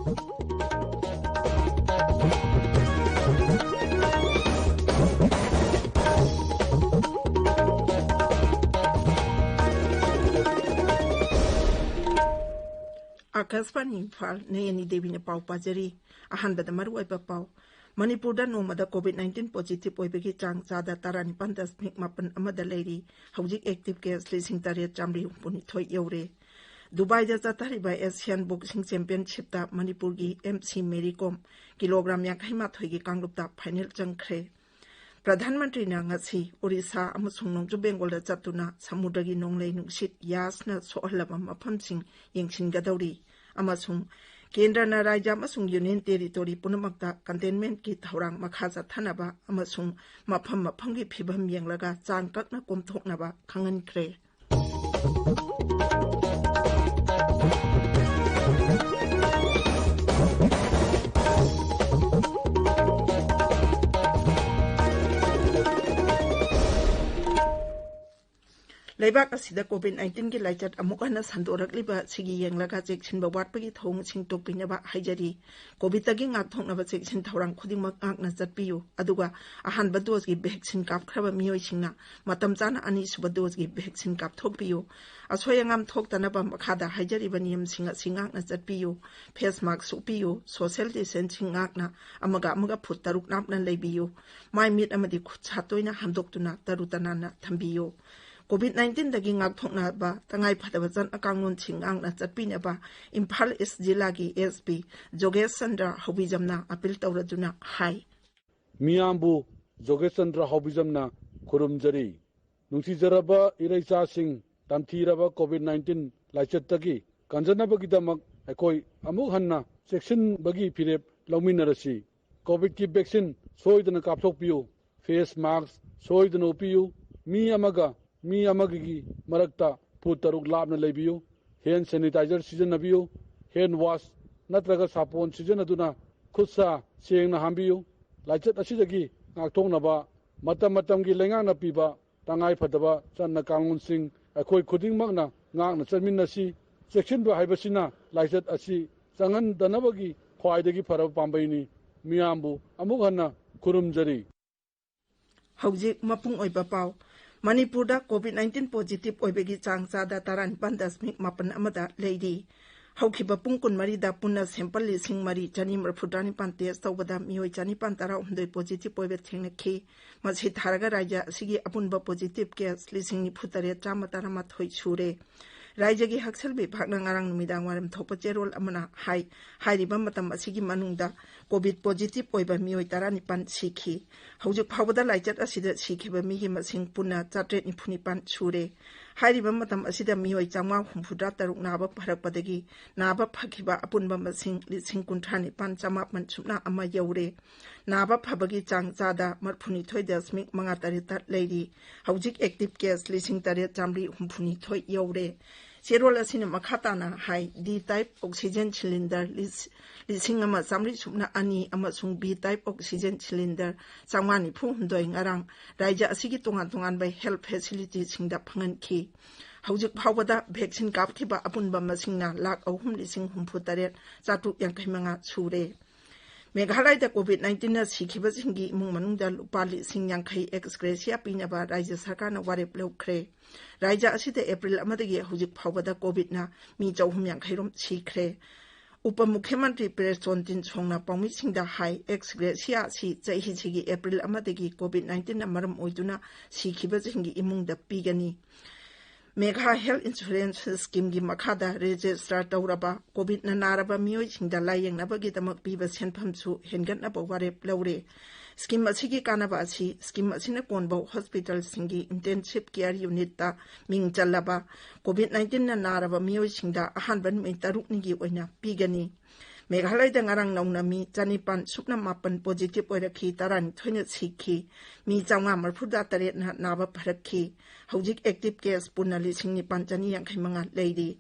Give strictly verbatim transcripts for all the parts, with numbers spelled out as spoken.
ꯑꯥꯀꯥꯁꯕꯥꯅꯤ ꯏꯝꯐꯥꯜ, ꯅꯌꯅꯤ ꯗꯦꯕꯤꯅ ꯄꯥꯎ ꯄꯥꯖꯔꯤ꯫ ꯑꯍꯥꯟꯕꯗ ꯃꯔꯨꯑꯣꯏꯕ ꯄꯥꯎ꯫ ꯃꯅꯤꯄꯨꯔꯗ ꯅꯣꯡꯃꯗ COVID nineteen positive ꯑꯣꯏꯕꯒꯤ ꯆꯥꯡ ꯆꯥꯗ ꯇꯔꯥꯅꯤꯄꯥꯟ ꯗꯁꯃꯤꯛ ꯃꯥꯄꯟ ꯑꯃꯗ ꯂꯩꯔꯤ꯫ ꯍꯧꯖꯤꯛ active case ꯂꯤꯁꯤꯡ ꯇꯔꯦꯠ ꯆꯥꯃꯔꯤ ꯍꯨꯝꯐꯨꯅꯤꯊꯣꯏ ꯌꯧꯔꯦ꯫ ꯗꯨꯕꯥꯏꯗ ꯆꯠꯊꯔꯤꯕ Asian Boxing Championshipꯇ ꯃꯅꯤꯄꯨꯔꯒꯤ ꯑꯦꯝ ꯁꯤ ꯃꯦꯔꯤ ꯀꯣꯝ ꯀꯤꯂꯣꯒ꯭ꯔꯥꯝ ꯌꯥꯡꯈꯩ ꯃꯥꯊꯣꯏꯒꯤ ꯀꯥꯡꯂꯨꯞꯇ final ꯆꯪꯈ꯭ꯔꯦ꯫ ꯄ꯭ꯔꯙꯥꯟ ꯃꯟꯇ꯭ꯔꯤꯅ ꯉꯁꯤ ꯑꯣꯔꯤꯁꯥ ꯑꯃꯁꯨꯡ ꯅꯣꯡꯆꯨꯞ ꯕꯦꯡꯒꯣꯜꯗ ꯆꯠꯇꯨꯅ ꯁꯃꯨꯗ꯭ꯔꯒꯤ ꯅꯣꯡꯂꯩ ꯅꯨꯡꯁꯤꯠ ꯌꯥꯁꯅ ꯁꯣꯛꯍꯜꯂꯕ ꯃꯐꯝꯁꯤꯡ ꯌꯦꯡꯁꯤꯟꯒꯗꯧꯔꯤ ꯑꯃꯁꯨꯡ ꯀꯦꯟꯗ꯭ꯔꯅ ꯔꯥꯖ꯭ꯌ ꯑꯃꯁꯨꯡ Union Territory ꯄꯨꯝꯅꯃꯛꯇ containmentꯀꯤ ꯊꯧꯔꯥꯡ ꯃꯈꯥ ꯆꯠꯊꯅꯕ ꯑꯃꯁꯨꯡ ꯃꯐꯝ ꯃꯐꯝꯒꯤ ꯐꯤꯚꯝ ꯌꯦꯡꯂꯒ ꯆꯥꯡ ꯀꯛꯅ ꯀꯣꯝꯊꯣꯛꯅꯕ ꯈꯪꯍꯟꯈ꯭ꯔꯦ꯫ ꯂꯩꯕꯥꯛ ꯑꯁꯤꯗ COVID nineteenꯒꯤ ꯂꯥꯏꯆꯠ ꯑꯃꯨꯛ ꯍꯟꯅ ꯁꯟꯗꯣꯔꯛꯂꯤꯕ ꯑꯁꯤꯒꯤ ꯌꯦꯡꯂꯒ ꯆꯦꯛꯁꯤꯟꯕ ꯋꯥꯠꯄꯒꯤ ꯊꯧꯑꯣꯡꯁꯤꯡ ꯇꯣꯛꯄꯤꯅꯕ ꯍꯥꯏꯖꯔꯤ꯫ COVIDꯇꯒꯤ ꯉꯥꯛꯊꯣꯛꯅꯕ ꯆꯦꯛꯁꯤꯟ ꯊꯧꯔꯥꯡ ꯈꯨꯗꯤꯡꯃꯛ ꯉꯥꯛꯅ ꯆꯠꯄꯤꯌꯨ, ꯑꯗꯨꯒ ꯑꯍꯥꯟꯕ doseꯀꯤ vaccine ꯀꯥꯞꯈ꯭ꯔꯕ ꯃꯤꯑꯣꯏꯁꯤꯡꯅ ꯃꯇꯝ ꯆꯥꯅ ꯑꯅꯤꯁꯨꯕ doseꯀꯤ vaccine ꯀꯥꯞꯊꯣꯛꯄꯤꯌꯨ꯫ ꯑꯁꯣꯏ ꯑꯉꯥꯝ ꯊꯣꯛꯇꯅꯕ ꯃꯈꯥꯗ ꯍꯥꯏꯖꯔꯤꯕ ꯅꯤꯌꯝꯁꯤꯡ ꯑꯁꯤ ꯉꯥꯛꯅ ꯆꯠꯄꯤꯌꯨ꯫ Face mask ꯎꯞꯄꯤꯌꯨ, social distancing ꯉꯥꯛꯅ ꯑꯃꯒ ꯑꯃꯒ ꯐꯨꯠ ꯇꯔꯨꯛ ꯂꯥꯞꯅ ꯂꯩꯕꯤꯌꯨ꯫ ꯃꯥꯏ ꯃꯤꯠ ꯑꯃꯗꯤ ꯈꯨꯠ ꯁꯥ ꯇꯣꯏꯅ ꯍꯥꯝꯗꯣꯛꯇꯨꯅ ꯇꯔꯨ ꯇꯅꯥꯟꯅ ꯊꯝꯕꯤꯌꯨ꯫ COVID nineteenꯗꯒꯤ ꯉꯥꯛꯊꯣꯛꯅꯕ ꯇꯉꯥꯏ ꯐꯗꯕ ꯆꯠꯅ ꯀꯥꯡꯂꯣꯟꯁꯤꯡ ꯉꯥꯛꯅ ꯆꯠꯄꯤꯅꯕ ꯏꯝꯐꯥꯜ ꯏꯁ ꯖꯤꯂꯥꯒꯤ SP ꯖꯣꯒꯦꯁ ꯆꯟꯗ꯭ꯔ ꯍꯧꯕꯤꯖꯝꯅ appeal ꯇꯧꯔꯗꯨꯅ ꯍꯥꯏ꯫ ꯃꯤꯌꯥꯝꯕꯨ ꯖꯣꯒꯦꯁ ꯆꯟꯗ꯭ꯔ ꯍꯧꯕꯤꯖꯝꯅ ꯈꯨꯔꯨꯝꯖꯔꯤ꯫ ꯅꯨꯡꯁꯤꯖꯔꯕ ꯏꯔꯩꯆꯥꯁꯤꯡ, ꯇꯝꯊꯤꯔꯕ COVID nineteen ꯂꯥꯏꯆꯠꯇꯒꯤ ꯀꯟꯖꯅꯕꯒꯤꯗꯃꯛ ꯑꯩꯈꯣꯏ ꯑꯃꯨꯛ ꯍꯟꯅ ꯆꯦꯛꯁꯤꯟꯕꯒꯤ ꯐꯤꯔꯦꯞ ꯂꯧꯃꯤꯟꯅꯔꯁꯤ꯫ COVIDꯀꯤ vaccine ꯁꯣꯏꯗꯅ ꯀꯥꯞꯊꯣꯛꯄꯤꯌꯨ꯫ Face mask ꯁꯣꯏꯗꯅ ꯎꯞꯄꯤꯌꯨ꯫ ꯃꯤ ꯑꯃꯒ ꯃꯤ ꯑꯃꯒꯤ ꯃꯔꯛꯇ ꯐꯨꯠ ꯇꯔꯨꯛ ꯂꯥꯞꯅ ꯂꯩꯕꯤꯌꯨ꯫ Hand sanitizer ꯁꯤꯖꯤꯟꯅꯕꯤꯌꯨ꯫ Hand wash ꯅꯠꯇ꯭ꯔꯒ ꯁꯥꯄꯣꯟ ꯁꯤꯖꯤꯟꯅꯗꯨꯅ ꯈꯨꯠ ꯁꯥ ꯁꯦꯡꯅ ꯍꯥꯝꯕꯤꯌꯨ꯫ ꯂꯥꯏꯆꯠ ꯑꯁꯤꯗꯒꯤ ꯉꯥꯛꯊꯣꯛꯅꯕ ꯃꯇꯝ ꯃꯇꯝꯒꯤ ꯂꯩꯉꯥꯛꯅ ꯄꯤꯕ ꯇꯉꯥꯏ ꯐꯗꯕ ꯆꯠꯅ ꯀꯥꯡꯂꯣꯟꯁꯤꯡ ꯑꯩꯈꯣꯏ ꯈꯨꯗꯤꯡꯃꯛꯅ ꯉꯥꯛꯅ ꯆꯠꯃꯤꯟꯅꯁꯤ꯫ ꯆꯦꯛꯁꯤꯟꯕ ꯍꯥꯏꯕꯁꯤꯅ ꯂꯥꯏꯆꯠ ꯑꯁꯤ ꯆꯪꯍꯟꯗꯅꯕꯒꯤ ꯈ꯭ꯋꯥꯏꯗꯒꯤ ꯐꯔꯕ ꯄꯥꯝꯕꯩꯅꯤ꯫ ꯃꯤꯌꯥꯝꯕꯨ ꯑꯃꯨꯛ ꯍꯟꯅ ꯈꯨꯔꯨꯝꯖꯔꯤ꯫ ꯍꯧꯖꯤꯛ ꯃꯄꯨꯡ ꯑꯣꯏꯕ ꯄꯥꯎ꯫ ꯃꯅꯤꯄꯨꯔꯗ COVID nineteen positive ꯑꯣꯏꯕꯒꯤ ꯆꯥꯡ ꯆꯥꯗ ꯇꯔꯥꯅꯤꯄꯥꯟ ꯗꯁꯃꯤꯛ ꯃꯥꯄꯟ ꯑꯃꯗ ꯂꯩꯔꯤ꯫ ꯍꯧꯈꯤꯕ ꯄꯨꯡ ꯀꯨꯟꯃꯔꯤꯗ ꯄꯨꯟꯅ sample ꯂꯤꯁꯤꯡ ꯃꯔꯤ ꯆꯅꯤ ꯃꯔꯤꯐꯨ ꯇꯔꯥꯅꯤꯄꯥꯟ test ꯇꯧꯕꯗ ꯃꯤꯑꯣꯏ ꯆꯅꯤꯄꯥꯟ ꯇꯔꯥꯍꯨꯝꯗꯣꯏ positive ꯑꯣꯏꯕ ꯊꯦꯡꯅꯈꯤ꯫ ꯃꯁꯤ ꯊꯥꯔꯒ ꯔꯥꯖ꯭ꯌ ꯑꯁꯤꯒꯤ ꯑꯄꯨꯟꯕ positive case ꯂꯤꯁꯤꯡ ꯅꯤꯐꯨ ꯇꯔꯦꯠ ꯆꯥꯝꯃ ꯇꯔꯥꯃꯥꯊꯣꯏ ꯁꯨꯔꯦ꯫ ꯔꯥꯖ꯭ꯌꯒꯤ ꯍꯛꯁꯦꯜ ꯕꯤꯚꯥꯒꯅ ꯉꯔꯥꯡ ꯅꯨꯃꯤꯗꯥꯡ ꯋꯥꯏꯔꯝ ꯊꯣꯛꯄ ꯆꯦꯔꯣꯜ ꯑꯃꯅ ꯍꯥꯏ, ꯍꯥꯏꯔꯤꯕ ꯃꯇꯝ ꯑꯁꯤꯒꯤ ꯃꯅꯨꯡꯗ COVID positive ꯑꯣꯏꯕ ꯃꯤꯑꯣꯏ ꯇꯔꯥꯅꯤꯄꯥꯟ ꯁꯤꯈꯤ꯫ ꯍꯧꯖꯤꯛ ꯐꯥꯎꯕꯗ ꯂꯥꯏꯆꯠ ꯑꯁꯤꯗ ꯁꯤꯈꯤꯕ ꯃꯤꯒꯤ ꯃꯁꯤꯡ ꯄꯨꯟꯅ ꯆꯥꯇ꯭ꯔꯦꯠ ꯅꯤꯐꯨ ꯅꯤꯄꯥꯟ ꯁꯨꯔꯦ꯫ ꯍꯥꯏꯔꯤꯕ ꯃꯇꯝ ꯑꯁꯤꯗ ꯃꯤꯑꯣꯏ ꯆꯥꯝꯃꯉꯥ ꯍꯨꯝꯐꯨꯇꯔꯥ ꯇꯔꯨꯛ ꯅꯥꯕ ꯐꯔꯛꯄꯗꯒꯤ ꯅꯥꯕ ꯐꯈꯤꯕ ꯑꯄꯨꯟꯕ ꯃꯁꯤꯡ ꯂꯤꯁꯤꯡ ꯀꯨꯟꯊ꯭ꯔꯥ ꯅꯤꯄꯥꯟ ꯆꯃꯥꯄꯟ ꯁꯨꯞꯅ ꯑꯃ ꯌꯧꯔꯦ꯫ ꯅꯥꯕ ꯐꯕꯒꯤ ꯆꯥꯡ ꯆꯥꯗ ꯃꯔꯤꯐꯨꯅꯤꯊꯣꯏ ꯗꯁꯃꯤꯛ ꯃꯉꯥ ꯇꯔꯦꯠꯇ ꯂꯩꯔꯤ꯫ ꯍꯧꯖꯤꯛ active case ꯂꯤꯁꯤꯡ ꯇꯔꯦꯠ ꯆꯥꯝꯃꯔꯤ ꯍꯨꯝꯐꯨꯅꯤꯊꯣꯏ ꯌꯧꯔꯦ꯫ ꯆꯦꯔꯣꯜ ꯑꯁꯤꯅ ꯃꯈꯥ ꯇꯥꯅ ꯍꯥꯏ, D type oxygen cylinder ꯂꯤꯁꯤꯡ ꯑꯃ ꯆꯥꯝꯃꯔꯤ ꯁꯨꯞꯅ ꯑꯅꯤ ꯑꯃꯁꯨꯡ B type oxygen cylinder ꯆꯥꯝꯃꯉꯥ ꯅꯤꯐꯨ ꯍꯨꯝꯗꯣꯏ ꯉꯔꯥꯡ ꯔꯥꯖ꯭ꯌ ꯑꯁꯤꯒꯤ ꯇꯣꯉꯥꯟ ꯇꯣꯉꯥꯟꯕ health facilityꯁꯤꯡꯗ ꯐꯪꯍꯟꯈꯤ꯫ ꯍꯧꯖꯤꯛ ꯐꯥꯎꯕꯗ vaccine ꯀꯥꯞꯈꯤꯕ ꯑꯄꯨꯟꯕ ꯃꯁꯤꯡꯅ ꯂꯥꯈ ꯑꯍꯨꯝ ꯂꯤꯁꯤꯡ ꯍꯨꯝꯐꯨ ꯇꯔꯦꯠ ꯆꯥꯇ꯭ꯔꯨꯛ ꯌꯥꯡꯈꯩ ꯃꯉꯥ ꯁꯨꯔꯦ꯫ ꯃꯦꯘꯥꯂꯌꯗ COVID nineteenꯅ ꯁꯤꯈꯤꯕꯁꯤꯡꯒꯤ ꯏꯃꯨꯡ ꯃꯅꯨꯡꯗ ꯂꯨꯄꯥ ꯂꯤꯁꯤꯡ ꯌꯥꯡꯈꯩ ex gratia ꯄꯤꯅꯕ ꯔꯥꯖ꯭ꯌ ꯁꯔꯀꯥꯔꯅ ꯋꯥꯔꯦꯞ ꯂꯧꯈ꯭ꯔꯦ꯫ ꯔꯥꯖ꯭ꯌ ꯑꯁꯤꯗ ꯑꯦꯄ꯭ꯔꯤꯜ ꯑꯃꯗꯒꯤ ꯍꯧꯖꯤꯛ ꯐꯥꯎꯕꯗ COVIDꯅ ꯃꯤ ꯆꯍꯨꯝ ꯌꯥꯡꯈꯩ ꯔꯣꯝ ꯁꯤꯈ꯭ꯔꯦ꯫ ꯎꯄ ꯃꯨꯈ꯭ꯌꯃꯟꯇ꯭ꯔꯤ ꯄ꯭ꯔꯦꯁꯇꯣꯟ ꯇꯤꯟꯁꯣꯡꯅ ꯄꯥꯎꯃꯤꯁꯤꯡꯗ ꯍꯥꯏ, ex gratia ꯑꯁꯤ ꯆꯍꯤꯁꯤꯒꯤ ꯑꯦꯄ꯭ꯔꯤꯜ ꯑꯃꯗꯒꯤ COVID nineteenꯅ ꯃꯔꯝ ꯑꯣꯏꯗꯨꯅ ꯁꯤꯈꯤꯕꯁꯤꯡꯒꯤ ꯏꯃꯨꯡꯗ ꯄꯤꯒꯅꯤ꯫ Megha Health Insurance Schemeꯒꯤ ꯃꯈꯥꯗ register ꯇꯧꯔꯕ COVIDꯅ ꯅꯥꯔꯕ ꯃꯤꯑꯣꯏꯁꯤꯡꯗ ꯂꯥꯌꯦꯡꯅꯕꯒꯤꯗꯃꯛ ꯄꯤꯕ ꯁꯦꯟꯐꯝꯁꯨ ꯍꯦꯟꯒꯠꯅꯕ ꯋꯥꯔꯦꯞ ꯂꯧꯔꯦ꯫ Scheme ꯑꯁꯤꯒꯤ ꯀꯥꯟꯅꯕ ꯑꯁꯤ scheme ꯑꯁꯤꯅ ꯀꯣꯟꯕ hospitalꯁꯤꯡꯒꯤ intensive care unitꯇ ꯃꯤꯡ ꯆꯜꯂꯕ COVID nineteenꯅ ꯅꯥꯔꯕ ꯃꯤꯑꯣꯏꯁꯤꯡꯗ ꯑꯍꯥꯟꯕ ꯅꯨꯃꯤꯠ ꯇꯔꯨꯛꯅꯤꯒꯤ ꯑꯣꯏꯅ ꯄꯤꯒꯅꯤ꯫ ꯃꯦꯘꯥꯂꯌꯗ ꯉꯔꯥꯡ ꯅꯧꯅ ꯃꯤ ꯆꯅꯤꯄꯥꯟ ꯁꯨꯞꯅ ꯃꯥꯄꯟ positive ꯑꯣꯏꯔꯛꯈꯤ, ꯇꯔꯥꯅꯤꯊꯣꯏꯅ ꯁꯤꯈꯤ, ꯃꯤ ꯆꯥꯝꯃꯉꯥ ꯃꯔꯤꯐꯨꯇꯔꯦꯠꯅ ꯅꯥꯕ ꯐꯔꯛꯈꯤ꯫ ꯍꯧꯖꯤꯛ active case ꯄꯨꯟꯅ ꯂꯤꯁꯤꯡ ꯅꯤꯄꯥꯟ ꯆꯅꯤ ꯌꯥꯡꯈꯩ ꯃꯉꯥ ꯂꯩꯔꯤ꯫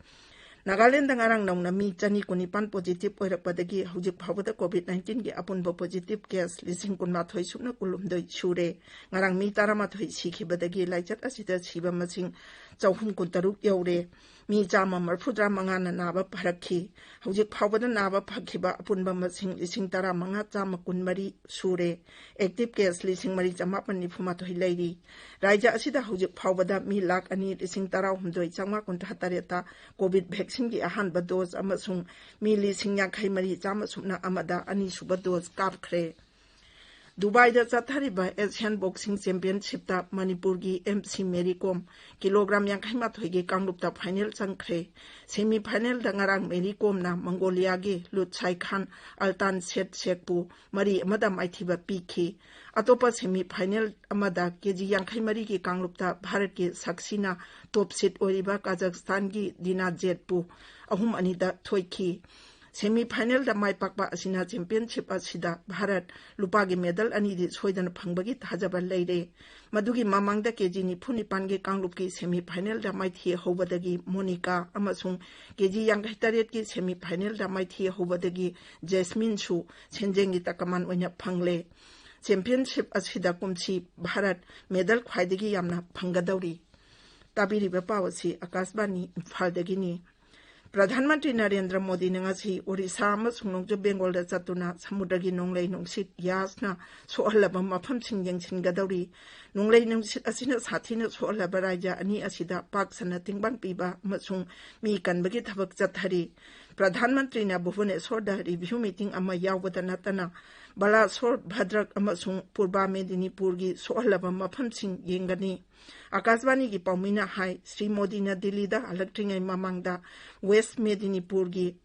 ꯅꯥꯒꯥꯂꯦꯟꯗ ꯉꯔꯥꯡ ꯅꯧꯅ ꯃꯤ ꯆꯅꯤ ꯀꯨꯟꯅꯤꯄꯥꯟ positive ꯑꯣꯏꯔꯛꯄꯗꯒꯤ ꯍꯧꯖꯤꯛ ꯐꯥꯎꯕꯗ COVID nineteenꯒꯤ ꯑꯄꯨꯟꯕ positive case ꯂꯤꯁꯤꯡ ꯀꯨꯟꯃꯥꯊꯣꯏ ꯁꯨꯞꯅ ꯀꯨꯟꯍꯨꯝꯗꯣꯏ ꯁꯨꯔꯦ꯫ ꯉꯔꯥꯡ ꯃꯤ ꯇꯔꯥꯃꯥꯊꯣꯏ ꯁꯤꯈꯤꯕꯗꯒꯤ ꯂꯥꯏꯆꯠ ꯑꯁꯤꯗ ꯁꯤꯕ ꯃꯁꯤꯡ ꯆꯍꯨꯝ ꯀꯨꯟꯇꯔꯨꯛ ꯌꯧꯔꯦ꯫ ꯃꯤ ꯆꯥꯝꯃ ꯃꯔꯤꯐꯨꯇꯔꯥ ꯃꯉꯥꯅ ꯅꯥꯕ ꯐꯔꯛꯈꯤ꯫ ꯍꯧꯖꯤꯛ ꯐꯥꯎꯕꯗ ꯅꯥꯕ ꯐꯈꯤꯕ ꯑꯄꯨꯟꯕ ꯃꯁꯤꯡ ꯂꯤꯁꯤꯡ ꯇꯔꯥꯃꯉꯥ ꯆꯥꯝꯃ ꯀꯨꯟꯃꯔꯤ ꯁꯨꯔꯦ꯫ Active case ꯂꯤꯁꯤꯡ ꯃꯔꯤ ꯆꯥꯃꯥꯄꯟ ꯅꯤꯐꯨ ꯃꯥꯊꯣꯏ ꯂꯩꯔꯤ꯫ ꯔꯥꯖ꯭ꯌ ꯑꯁꯤꯗ ꯍꯧꯖꯤꯛ ꯐꯥꯎꯕꯗ ꯃꯤ ꯂꯥꯈ ꯑꯅꯤ ꯂꯤꯁꯤꯡ ꯇꯔꯥꯍꯨꯝꯗꯣꯏ ꯆꯥꯝꯃꯉꯥ ꯀꯨꯟꯊ꯭ꯔꯥ ꯇꯔꯦꯠꯇ COVID vaccine ꯒꯤ ꯑꯍꯥꯟꯕ dose ꯑꯃꯁꯨꯡ ꯃꯤ ꯂꯤꯁꯤꯡ ꯌꯥꯡꯈꯩ ꯃꯔꯤ ꯆꯥꯝꯃ ꯁꯨꯞꯅ ꯑꯃꯗ ꯑꯅꯤꯁꯨꯕ dose ꯀꯥꯞꯈ꯭ꯔꯦ꯫ ꯗꯨꯕꯥꯏꯗ ꯆꯠꯊꯔꯤꯕ Asian Boxing Championship ꯇ ꯃꯅꯤꯄꯨꯔꯒꯤ ꯑꯦꯝ ꯁꯤ ꯃꯦꯔꯤ ꯀꯣꯝ ꯀꯤꯂꯣꯒ꯭ꯔꯥꯝ ꯌꯥꯡꯈꯩ ꯃꯥꯊꯣꯏꯒꯤ ꯀꯥꯡꯂꯨꯞꯇ final ꯆꯪꯈ꯭ꯔꯦ꯫ Semi final ꯗ ꯉꯔꯥꯡ ꯃꯦꯔꯤ ꯀꯣꯝꯅ ꯃꯪꯒꯣꯂꯤꯌꯥꯒꯤ ꯂꯨꯠꯁꯥꯏ ꯈꯥꯟ ꯑꯜꯇꯥꯟ ꯁꯦꯠ ꯁꯦꯛꯄꯨ ꯃꯔꯤ ꯑꯃꯗ ꯃꯥꯏꯊꯤꯕ ꯄꯤꯈꯤ꯫ ꯑꯇꯣꯞꯄ semi final ꯑꯃꯗ ꯀꯦꯖꯤ ꯌꯥꯡꯈꯩ ꯃꯔꯤꯒꯤ ꯀꯥꯡꯂꯨꯞꯇ ꯚꯥꯔꯠꯀꯤ ꯁꯛꯁꯤꯅ top seed ꯑꯣꯏꯔꯤꯕ ꯀꯥꯖꯥꯛꯁꯇꯥꯟꯒꯤ ꯗꯤꯅꯥ ꯖꯦꯠꯄꯨ ꯑꯍꯨꯝ ꯑꯅꯤꯗ ꯊꯣꯏꯈꯤ꯫ Semi final ꯗ ꯃꯥꯏ ꯄꯥꯛꯄ ꯑꯁꯤꯅ championship ꯑꯁꯤꯗ ꯚꯥꯔꯠ ꯂꯨꯄꯥꯒꯤ medal ꯑꯅꯤꯗꯤ ꯁꯣꯏꯗꯅ ꯐꯪꯕꯒꯤ ꯊꯥꯖꯕ ꯂꯩꯔꯦ꯫ ꯃꯗꯨꯒꯤ ꯃꯃꯥꯡꯗ ꯀꯦꯖꯤ ꯅꯤꯐꯨ ꯅꯤꯄꯥꯟꯒꯤ ꯀꯥꯡꯂꯨꯞꯀꯤ semi final ꯗ ꯃꯥꯏꯊꯤ ꯍꯧꯕꯗꯒꯤ ꯃꯣꯅꯤꯀꯥ ꯑꯃꯁꯨꯡ ꯀꯦꯖꯤ ꯌꯥꯡꯈꯩ ꯇꯔꯦꯠꯀꯤ semi final ꯗ ꯃꯥꯏꯊꯤ ꯍꯧꯕꯗꯒꯤ ꯖꯦꯁꯃꯤꯟꯁꯨ ꯁꯦꯟꯖꯦꯡꯒꯤ ꯇꯀꯃꯥꯟ ꯑꯣꯏꯅ ꯐꯪꯂꯦ꯫ Championship ꯑꯁꯤꯗ ꯀꯨꯝꯁꯤ ꯚꯥꯔꯠ medal ꯈ꯭ꯋꯥꯏꯗꯒꯤ ꯌꯥꯝꯅ ꯐꯪꯒꯗꯧꯔꯤ꯫ ꯇꯥꯕꯤꯔꯤꯕ ꯄꯥꯎ ꯑꯁꯤ ꯑꯀꯥꯁꯕꯥꯅꯤ ꯏꯝꯐꯥꯜꯗꯒꯤꯅꯤ꯫ ꯄ꯭ꯔꯙꯥꯟ ꯃꯟꯇ꯭ꯔꯤ ꯅꯔꯦꯟꯗ꯭ꯔ ꯃꯣꯗꯤꯅ ꯉꯁꯤ ꯑꯣꯔꯤꯁꯥ ꯑꯃꯁꯨꯡ ꯅꯣꯡꯆꯨꯞ ꯕꯦꯡꯒꯣꯜꯗ ꯆꯠꯇꯨꯅ ꯁꯃꯨꯗ꯭ꯔꯒꯤ ꯅꯣꯡꯂꯩ ꯅꯨꯡꯁꯤꯠ ꯌꯥꯁꯅ ꯁꯣꯛꯍꯜꯂꯕ ꯃꯐꯝꯁꯤꯡ ꯌꯦꯡꯁꯤꯟꯒꯗꯧꯔꯤ꯫ ꯅꯣꯡꯂꯩ ꯅꯨꯡꯁꯤꯠ ꯑꯁꯤꯅ ꯁꯥꯊꯤꯅ ꯁꯣꯛꯍꯜꯂꯕ ꯔꯥꯖ꯭ꯌ ꯑꯅꯤ ꯑꯁꯤꯗ ꯄꯥꯛ ꯁꯟꯅ ꯇꯦꯡꯕꯥꯡ ꯄꯤꯕ ꯑꯃꯁꯨꯡ ꯃꯤ ꯀꯟꯕꯒꯤ ꯊꯕꯛ ꯆꯠꯊꯔꯤ꯫ ꯄ꯭ꯔꯙꯥꯟ ꯃꯟꯇ꯭ꯔꯤꯅ ꯚꯨꯕꯅꯦꯁꯣꯔꯗ review meeting ꯑꯃ ꯌꯥꯎꯕꯗ ꯅꯠꯇꯅ ꯕꯂꯥꯁꯣꯔ, ꯚꯗ꯭ꯔꯛ ꯑꯃꯁꯨꯡ ꯄꯨꯔꯕꯥ ꯃꯦꯗꯤꯅꯤꯄꯨꯔꯒꯤ ꯁꯣꯛꯍꯜꯂꯕ ꯃꯐꯝꯁꯤꯡ ꯌꯦꯡꯒꯅꯤ꯫ ꯑꯀꯥꯁꯕꯥꯅꯤꯒꯤ ꯄꯥꯎꯃꯤꯅ ꯍꯥꯏ, ꯁ꯭ꯔꯤ ꯃꯣꯗꯤꯅ ꯗꯤꯜꯂꯤꯗ ꯍꯜꯂꯛꯇ꯭ꯔꯤꯉꯩ ꯃꯃꯥꯡꯗ ꯋꯦꯁ ꯃꯦꯗꯤꯅꯤꯄꯨꯔꯒꯤ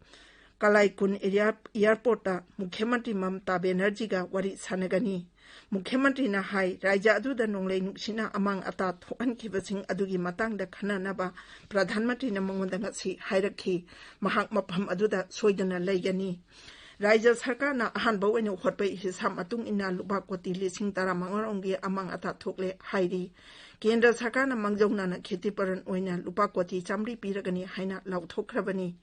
ꯀꯂꯥꯏꯀꯨꯟ ꯑꯦꯔꯤꯌꯥ, airport ꯇ ꯃꯨꯈ꯭ꯌ ꯃꯟꯇ꯭ꯔꯤ ꯃꯃꯇꯥ ꯕꯦꯅꯔꯖꯤꯒ ꯋꯥꯔꯤ ꯁꯥꯟꯅꯒꯅꯤ꯫ ꯃꯨꯈ꯭ꯌ ꯃꯟꯇ꯭ꯔꯤꯅ ꯍꯥꯏ, ꯔꯥꯖ꯭ꯌ ꯑꯗꯨꯗ ꯅꯣꯡꯂꯩ ꯅꯨꯡꯁꯤꯠꯅ ꯑꯃꯥꯡ ꯑꯇꯥ ꯊꯣꯛꯍꯟꯈꯤꯕꯁꯤꯡ ꯑꯗꯨꯒꯤ ꯃꯇꯥꯡꯗ ꯈꯟꯅꯅꯕ ꯄ꯭ꯔꯙꯥꯟ ꯃꯟꯇ꯭ꯔꯤꯅ ꯃꯉꯣꯟꯗ ꯉꯁꯤ ꯍꯥꯏꯔꯛꯈꯤ꯫ ꯃꯍꯥꯛ ꯃꯐꯝ ꯑꯗꯨꯗ ꯁꯣꯏꯗꯅ ꯂꯩꯒꯅꯤ꯫ ꯔꯥꯖ꯭ꯌ ꯁꯔꯀꯥꯔꯅ ꯑꯍꯥꯟꯕ ꯑꯣꯏꯅ ꯍꯣꯠꯄ ꯍꯤꯁꯥꯕ ꯃꯇꯨꯡ ꯏꯟꯅ ꯂꯨꯄꯥ ꯀꯣꯇꯤ ꯂꯤꯁꯤꯡ ꯇꯔꯥꯃꯉꯥ ꯔꯣꯝꯒꯤ ꯑꯃꯥꯡ ꯑꯇꯥ ꯊꯣꯛꯂꯦ ꯍꯥꯏꯔꯤ꯫ ꯀꯦꯟꯗ꯭ꯔ ꯁꯔꯀꯥꯔꯅ ꯃꯥꯡꯖꯧꯅꯅ ꯈꯦꯇꯤꯄꯨꯔꯟ ꯑꯣꯏꯅ ꯂꯨꯄꯥ ꯀꯣꯇꯤ ꯆꯥꯃꯔꯤ ꯄꯤꯔꯒꯅꯤ ꯍꯥꯏꯅ ꯂꯥꯎꯊꯣꯛꯈ꯭ꯔꯕꯅꯤ꯫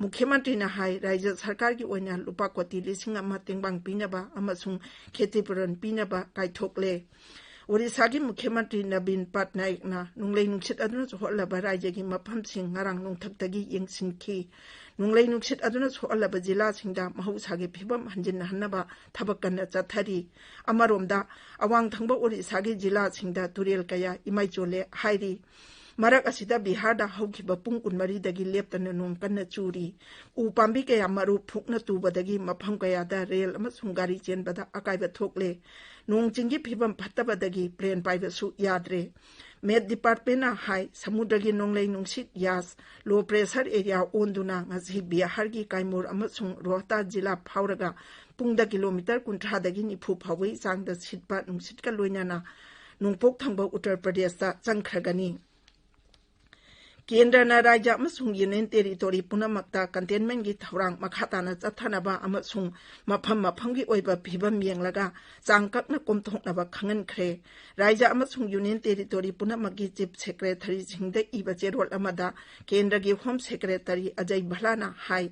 ꯃꯨꯈ꯭ꯌ ꯃꯟꯇ꯭ꯔꯤꯅ ꯍꯥꯏ, ꯔꯥꯖ꯭ꯌ ꯁꯔꯀꯥꯔꯒꯤ ꯑꯣꯏꯅ ꯂꯨꯄꯥ ꯀꯣꯇꯤ ꯂꯤꯁꯤꯡ ꯑꯃ ꯇꯦꯡꯕꯥꯡ ꯄꯤꯅꯕ ꯑꯃꯁꯨꯡ ꯈꯦꯇꯤꯄꯨꯔꯟ ꯄꯤꯅꯕ ꯀꯥꯏꯊꯣꯛꯂꯦ꯫ ꯑꯣꯔꯤꯁꯥꯒꯤ ꯃꯨꯈ꯭ꯌ ꯃꯟꯇ꯭ꯔꯤ ꯅꯕꯤꯟ ꯄꯠꯅꯥꯌꯛꯅ ꯅꯣꯡꯂꯩ ꯅꯨꯡꯁꯤꯠ ꯑꯗꯨꯅ ꯁꯣꯛꯍꯜꯂꯕ ꯔꯥꯖ꯭ꯌꯒꯤ ꯃꯐꯝꯁꯤꯡ ꯉꯔꯥꯡ ꯅꯣꯡꯊꯛꯇꯒꯤ ꯌꯦꯡꯁꯤꯟꯈꯤ꯫ ꯅꯣꯡꯂꯩ ꯅꯨꯡꯁꯤꯠ ꯑꯗꯨꯅ ꯁꯣꯛꯍꯜꯂꯕ ꯖꯤꯂꯥꯁꯤꯡꯗ ꯃꯍꯧꯁꯥꯒꯤ ꯐꯤꯕꯝ ꯍꯟꯖꯤꯟꯍꯟꯅꯕ ꯊꯕꯛ ꯀꯟꯅ ꯆꯠꯊꯔꯤ꯫ ꯑꯃꯔꯣꯝꯗ, ꯑꯋꯥꯡ ꯊꯪꯕ ꯑꯣꯔꯤꯁꯥꯒꯤ ꯖꯤꯂꯥꯁꯤꯡꯗ ꯇꯨꯔꯦꯜ ꯀꯌꯥ ꯏꯃꯥꯏ ꯆꯣꯜꯂꯦ ꯍꯥꯏꯔꯤ꯫ ꯃꯔꯛ ꯑꯁꯤꯗ ꯕꯤꯍꯥꯔꯗ ꯍꯧꯈꯤꯕ ꯄꯨꯡ ꯀꯨꯟꯃꯔꯤꯗꯒꯤ ꯂꯦꯞꯇꯅ ꯅꯣꯡ ꯀꯟꯅ ꯆꯨꯔꯤ꯫ ꯎ ꯄꯥꯝꯕꯤ ꯀꯌꯥ ꯃꯔꯨ ꯐꯨꯛꯅ ꯇꯨꯕꯗꯒꯤ ꯃꯐꯝ ꯀꯌꯥꯗ ꯔꯦꯜ ꯑꯃꯁꯨꯡ ꯒꯥꯔꯤ ꯆꯦꯟꯕꯗ ꯑꯀꯥꯏꯕ ꯊꯣꯛꯂꯦ꯫ ꯅꯣꯡ ꯆꯤꯡꯒꯤ ꯐꯤꯕꯝ ꯐꯠꯇꯕꯗꯒꯤ ꯄ꯭ꯂꯦꯟ ꯄꯥꯏꯕꯁꯨ ꯌꯥꯗ꯭ꯔꯦ꯫ ꯃꯦꯠ ꯗꯤꯄꯥꯔꯠꯃꯦꯟꯅ ꯍꯥꯏ, ꯁꯃꯨꯗ꯭ꯔꯒꯤ ꯅꯣꯡꯂꯩ ꯅꯨꯡꯁꯤꯠ ꯌꯥꯁ ꯂꯣ ꯄ꯭ꯔꯦꯁꯔ ꯑꯦꯔꯤꯌꯥ ꯑꯣꯟꯗꯨꯅ ꯉꯁꯤ ꯕꯤꯍꯥꯔꯒꯤ ꯀꯥꯏꯃꯨꯔ ꯑꯃꯁꯨꯡ ꯔꯣꯍꯇꯥ ꯖꯤꯂꯥ ꯐꯥꯎꯔꯒ ꯄꯨꯡꯗ ꯀꯤꯂꯣꯃꯤꯇꯔ ꯀꯨꯟꯊ꯭ꯔꯥꯗꯒꯤ ꯅꯤꯐꯨ ꯐꯥꯎꯕꯒꯤ ꯆꯥꯡꯗ ꯁꯤꯠꯄ ꯅꯨꯡꯁꯤꯠꯀ ꯂꯣꯏꯅꯅ ꯅꯣꯡꯄꯣꯛ ꯊꯪꯕ ꯎꯠꯇꯔ ꯄ꯭ꯔꯗꯦꯁꯇ ꯆꯪꯈ꯭ꯔꯒꯅꯤ꯫ ꯀꯦꯟꯗ꯭ꯔꯅ ꯔꯥꯖ꯭ꯌ ꯑꯃꯁꯨꯡ ꯌꯨꯅꯤꯌꯟ ꯇꯦꯔꯤꯇꯣꯔꯤ ꯄꯨꯝꯅꯃꯛꯇ ꯀꯟꯇꯦꯟꯃꯦꯟꯒꯤ ꯊꯧꯔꯥꯡ ꯃꯈꯥ ꯇꯥꯅ ꯆꯠꯊꯅꯕ ꯑꯃꯁꯨꯡ ꯃꯐꯝ ꯃꯐꯝꯒꯤ ꯑꯣꯏꯕ ꯐꯤꯕꯝ ꯌꯦꯡꯂꯒ ꯆꯥꯡ ꯀꯛꯅ ꯀꯣꯝꯊꯣꯛꯅꯕ ꯈꯪꯍꯟꯈ꯭ꯔꯦ꯫ ꯔꯥꯖ꯭ꯌ ꯑꯃꯁꯨꯡ ꯌꯨꯅꯤꯌꯟ ꯇꯦꯔꯤꯇꯣꯔꯤ ꯄꯨꯝꯅꯃꯛꯀꯤ ꯆꯤꯐ ꯁꯦꯀ꯭ꯔꯦꯇꯔꯤꯁꯤꯡꯗ ꯏꯕ ꯆꯦꯔꯣꯜ ꯑꯃꯗ ꯀꯦꯟꯗ꯭ꯔꯒꯤ ꯍꯣꯝ ꯁꯦꯀ꯭ꯔꯦꯇꯔꯤ ꯑꯖꯩ ꯚꯂꯥꯅ ꯍꯥꯏ,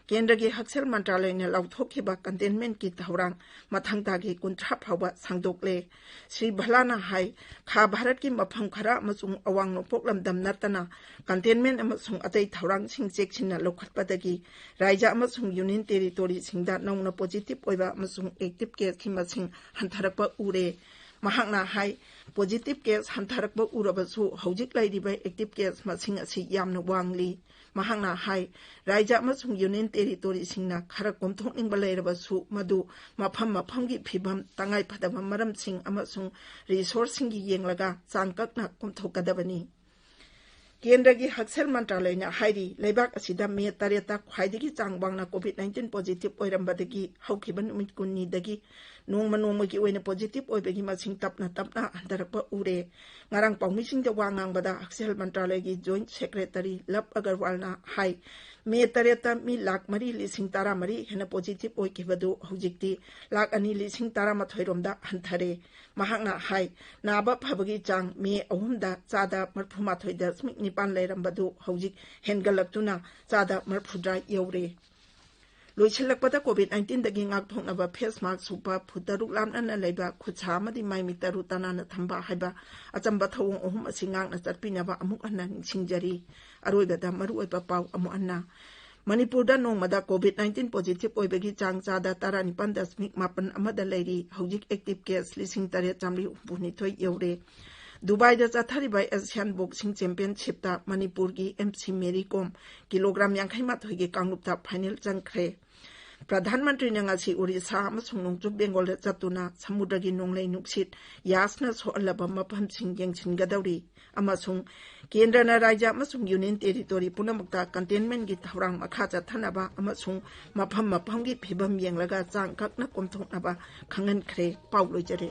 ꯀꯦꯟꯗ꯭ꯔꯒꯤ ꯍꯛꯁꯦꯜ ꯃꯟꯇ꯭ꯔꯥꯂꯌꯅ ꯂꯥꯎꯊꯣꯛꯈꯤꯕ ꯀꯟꯇꯦꯟꯃꯦꯟꯒꯤ ꯊꯧꯔꯥꯡ ꯃꯊꯪ ꯊꯥꯒꯤ ꯀꯨꯟꯊ꯭ꯔꯥ ꯐꯥꯎꯕ ꯁꯥꯡꯗꯣꯛꯂꯦ꯫ ꯁ꯭ꯔꯤ ꯚꯂꯥꯅ ꯍꯥꯏ, ꯈꯥ ꯚꯥꯔꯠꯀꯤ ꯃꯐꯝ ꯈꯔ ꯑꯃꯁꯨꯡ ꯑꯋꯥꯡ ꯅꯣꯡꯄꯣꯛ ꯂꯝꯗꯝ ꯅꯠꯇꯅ ꯀꯟꯇꯦꯟꯃꯦꯟ ꯑꯃꯁꯨꯡ ꯑꯇꯩ ꯊꯧꯔꯥꯡꯁꯤꯡ ꯆꯦꯛꯁꯤꯟꯅ ꯂꯧꯈꯠꯄꯗꯒꯤ ꯔꯥꯖ꯭ꯌ ꯑꯃꯁꯨꯡ ꯌꯨꯅꯤꯌꯟ ꯇꯦꯔꯤꯇꯣꯔꯤꯁꯤꯡꯗ ꯅꯧꯅ ꯄꯣꯖꯤꯇꯤꯚ ꯑꯣꯏꯕ ꯑꯃꯁꯨꯡ ꯑꯦꯛꯇꯤꯚ ꯀꯦꯁꯀꯤ ꯃꯁꯤꯡ ꯍꯟꯊꯔꯛꯄ ꯎꯔꯦ꯫ ꯃꯍꯥꯛꯅ ꯍꯥꯏ, ꯄꯣꯖꯤꯇꯤꯚ ꯀꯦꯁ ꯍꯟꯊꯔꯛꯄ ꯎꯔꯕꯁꯨ ꯍꯧꯖꯤꯛ ꯂꯩꯔꯤꯕ ꯑꯦꯛꯇꯤꯚ ꯀꯦꯁ ꯃꯁꯤꯡ ꯑꯁꯤ ꯌꯥꯝꯅ ꯋꯥꯡꯂꯤ꯫ ꯃꯍꯥꯛꯅ ꯍꯥꯏ, ꯔꯥꯖ꯭ꯌ ꯑꯃꯁꯨꯡ ꯌꯨꯅꯤꯌꯟ ꯇꯦꯔꯤꯇꯣꯔꯤꯁꯤꯡꯅ ꯈꯔ ꯀꯣꯝꯊꯣꯛꯅꯤꯡꯕ ꯂꯩꯔꯕꯁꯨ ꯃꯗꯨ ꯃꯐꯝ ꯃꯐꯝꯒꯤ ꯐꯤꯚꯝ, ꯇꯉꯥꯏ ꯐꯗꯕ ꯃꯔꯝꯁꯤꯡ ꯑꯃꯁꯨꯡ ꯔꯤꯁꯣꯔꯁꯁꯤꯡꯒꯤ ꯌꯦꯡꯂꯒ ꯆꯥꯡ ꯀꯛꯅ ꯀꯣꯝꯊꯣꯛꯀꯗꯕꯅꯤ꯫ ꯀꯦꯟꯗ꯭ꯔꯒꯤ ꯍꯛꯁꯦꯜ ꯃꯟꯇ꯭ꯔꯥꯂꯌꯅ ꯍꯥꯏꯔꯤ, ꯂꯩꯕꯥꯛ ꯑꯁꯤꯗ ꯃꯦ ꯇꯔꯦꯠꯇ ꯈ꯭ꯋꯥꯏꯗꯒꯤ ꯆꯥꯡ ꯋꯥꯡꯅ ꯀꯣꯚꯤꯗ ꯅꯥꯏꯟꯇꯤꯟ ꯄꯣꯖꯤꯇꯤꯚ ꯑꯣꯏꯔꯝꯕꯗꯒꯤ ꯍꯧꯈꯤꯕ ꯅꯨꯃꯤꯠ ꯀꯨꯟꯅꯤꯗꯒꯤ ꯅꯣꯡꯃ ꯅꯣꯡꯃꯒꯤ ꯑꯣꯏꯅ ꯄꯣꯖꯤꯇꯤꯚ ꯑꯣꯏꯕꯒꯤ ꯃꯁꯤꯡ ꯇꯞꯅ ꯇꯞꯅ ꯍꯟꯊꯔꯛꯄ ꯎꯔꯦ꯫ ꯉꯔꯥꯡ ꯄꯥꯎꯃꯤꯁꯤꯡꯗ ꯋꯥ ꯉꯥꯡꯕꯗ ꯍꯛꯁꯦꯜ ꯃꯟꯇ꯭ꯔꯥꯂꯌꯒꯤ ꯖꯣꯏꯟꯠ ꯁꯦꯀ꯭ꯔꯦꯇꯔꯤ ꯂꯚ ꯑꯒꯔꯋꯥꯜꯅ ꯍꯥꯏ, ꯃꯦ ꯇꯔꯦꯠꯇ ꯃꯤ ꯂꯥꯈ ꯃꯔꯤ ꯂꯤꯁꯤꯡ ꯇꯔꯥꯃꯔꯤ ꯍꯦꯟꯅ ꯄꯣꯖꯤꯇꯤꯚ ꯑꯣꯏꯈꯤꯕꯗꯨ ꯍꯧꯖꯤꯛꯇꯤ ꯂꯥꯈ ꯑꯅꯤ ꯂꯤꯁꯤꯡ ꯇꯔꯥꯃꯥꯊꯣꯏ ꯔꯣꯝꯗ ꯍꯟꯊꯔꯦ꯫ ꯃꯍꯥꯛꯅ ꯍꯥꯏ, ꯅꯥꯕ ꯐꯕꯒꯤ ꯆꯥꯡ ꯃꯦ ꯑꯍꯨꯝꯗ ꯆꯥꯗ ꯃꯔꯤꯐꯨ ꯃꯥꯊꯣꯏ ꯗꯁꯃꯤꯛ ꯅꯤꯄꯥꯟ ꯂꯩꯔꯝꯕꯗꯨ ꯍꯧꯖꯤꯛ ꯍꯦꯟꯒꯠꯂꯛꯇꯨꯅ ꯆꯥꯗ ꯃꯔꯤꯐꯨꯇꯔꯥ ꯌꯧꯔꯦ꯫ ꯂꯣꯏꯁꯤꯜꯂꯛꯄꯗ, ꯀꯣꯚꯤꯗ ꯅꯥꯏꯟꯇꯤꯟꯗꯒꯤ ꯉꯥꯛꯊꯣꯛꯅꯕ ꯐꯦꯁ ꯃꯥꯛꯁ ꯎꯞꯄ, ꯐꯨꯠ ꯇꯔꯨꯛ ꯂꯥꯞꯅꯅ ꯂꯩꯕ, ꯈꯨꯠꯁꯥ ꯑꯃꯗꯤ ꯃꯥꯏ ꯃꯤꯠ ꯇꯔꯨ ꯇꯅꯥꯟꯅ ꯊꯝꯕ ꯍꯥꯏꯕ ꯑꯆꯝꯕ ꯊꯧꯑꯣꯡ ꯑꯍꯨꯝ ꯑꯁꯤ ꯉꯥꯛꯅ ꯆꯠꯄꯤꯅꯕ ꯑꯃꯨꯛ ꯍꯟꯅ ꯅꯤꯡꯁꯤꯡꯖꯔꯤ꯫ ꯑꯔꯣꯏꯕꯗ ꯃꯔꯨꯑꯣꯏꯕ ꯄꯥꯎ ꯑꯃꯨꯛ ꯍꯟꯅ꯫ ꯃꯅꯤꯄꯨꯔꯗ ꯅꯣꯡꯃꯗ ꯀꯣꯚꯤꯗ ꯅꯥꯏꯟꯇꯤꯟ ꯄꯣꯖꯤꯇꯤꯚ ꯑꯣꯏꯕꯒꯤ ꯆꯥꯡ ꯆꯥꯗ ꯇꯔꯥꯅꯤꯄꯥꯟ ꯗꯁꯃꯤꯛ ꯃꯥꯄꯟ ꯑꯃꯗ ꯂꯩꯔꯤ꯫ ꯍꯧꯖꯤꯛ ꯑꯦꯛꯇꯤꯚ ꯀꯦꯁ ꯂꯤꯁꯤꯡ ꯇꯔꯦꯠ ꯆꯥꯝꯃꯔꯤ ꯍꯨꯝꯐꯨꯅꯤꯊꯣꯏ ꯌꯧꯔꯦ꯫ ꯗꯨꯕꯥꯏꯗ ꯆꯠꯊꯔꯤꯕ ꯑꯦꯁꯤꯌꯥꯟ ꯕꯣꯛꯁꯤꯡ ꯆꯦꯝꯄꯤꯌꯟꯁꯤꯞꯇ ꯃꯅꯤꯄꯨꯔꯒꯤ ꯑꯦꯝ ꯁꯤ ꯃꯦꯔꯤ ꯀꯣꯝ ꯀꯤꯂꯣꯒ꯭ꯔꯥꯝ ꯌꯥꯡꯈꯩ ꯃꯥꯊꯣꯏꯒꯤ ꯀꯥꯡꯂꯨꯞꯇ ꯐꯥꯏꯅꯦꯜ ꯆꯪꯈ꯭ꯔꯦ꯫ ꯄ꯭ꯔꯙꯥꯟ ꯃꯟꯇ꯭ꯔꯤꯅ ꯉꯁꯤ ꯑꯣꯔꯤꯁꯥ ꯑꯃꯁꯨꯡ ꯅꯣꯡꯆꯨꯞ ꯕꯦꯡꯒꯣꯜꯗ ꯆꯠꯇꯨꯅ ꯁꯃꯨꯗ꯭ꯔꯒꯤ ꯅꯣꯡꯂꯩ ꯅꯨꯡꯁꯤꯠ ꯌꯥꯁꯅ ꯁꯣꯛꯍꯜꯂꯕ ꯃꯐꯝꯁꯤꯡ ꯌꯦꯡꯁꯤꯟꯒꯗꯧꯔꯤ ꯑꯃꯁꯨꯡ ꯀꯦꯟꯗ꯭ꯔꯅ ꯔꯥꯖ꯭ꯌ ꯑꯃꯁꯨꯡ ꯌꯨꯅꯤꯌꯟ ꯇꯦꯔꯤꯇꯣꯔꯤ ꯄꯨꯝꯅꯃꯛꯇ ꯀꯟꯇꯦꯟꯃꯦꯟꯒꯤ ꯊꯧꯔꯥꯡ ꯃꯈꯥ ꯆꯠꯊꯅꯕ ꯑꯃꯁꯨꯡ ꯃꯐꯝ ꯃꯐꯝꯒꯤ ꯐꯤꯕꯝ ꯌꯦꯡꯂꯒ ꯆꯥꯡ ꯀꯛꯅ ꯀꯣꯝꯊꯣꯛꯅꯕ ꯈꯪꯍꯟꯈ꯭ꯔꯦ꯫ ꯄꯥꯎ ꯂꯣꯏꯖꯔꯦ꯫